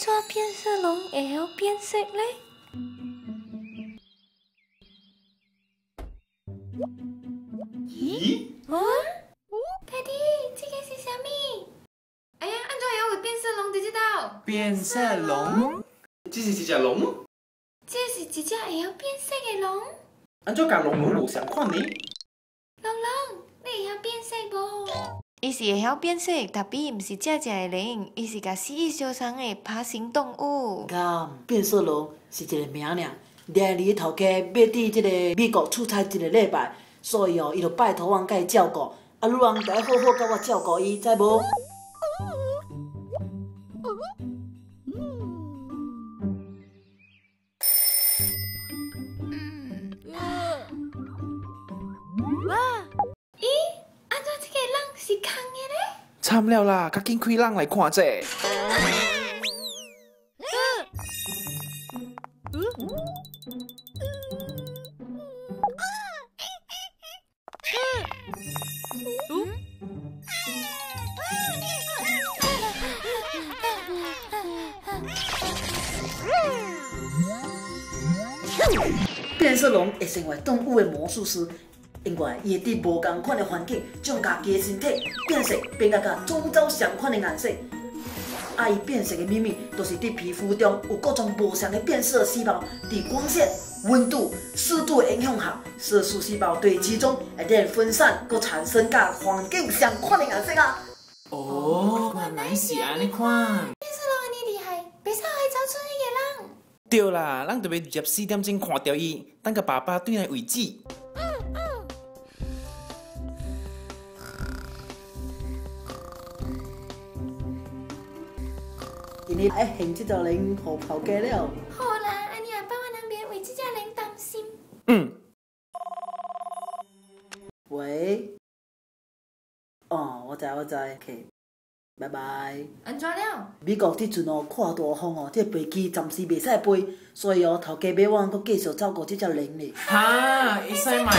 怎變色龍會曉變色咧？咦？啊？爹地，這個是啥物？哎呀，按怎會有變色龍佇這兜？變色龍？這是一隻龍？這是一隻會曉變色的龍？按怎佮龍龍無相款呢？龍龍，你會曉變色無？伊是會曉變色，但伊毋是正正的龍，伊是佮蜥蜴相仝的爬行動物。敢，變色龍是一個名爾。掠你頭家欲佇這個美國出差一個禮拜，所以哦，伊就拜託阮共伊照顧。啊，你人著愛好好共我照顧伊，知無？咦，按怎這個籠是空的咧？慘了啦，較緊開籠來看者。變色龍會成為動物的魔術師，因為伊會佇無仝款的環境，將家己的身體變色，變甲佮周遭相款的顏色。啊，伊變色的秘密，就是佇皮膚中有各種無仝的變色細胞，佇光線、溫度、濕度的影響下，色素細胞對其中會得分散，閣產生佮環境相款的顏色啊。哦，原來是按呢款。變色龍按呢厲害，袂使予伊走出彼个籠。對啦，咱著欲24點鐘看著伊，等共爸爸轉來為止。今日愛還這隻龍予頭家了。好啦，按呢後擺阮人袂為這隻龍擔心。嗯。喂。哦，我知我知，OK，拜拜。按怎了？美國這陣哦，刮大風哦，這飛機暫時袂使飛，所以哦，頭家欲阮閣繼續照顧這隻龍咧。哈，會使莫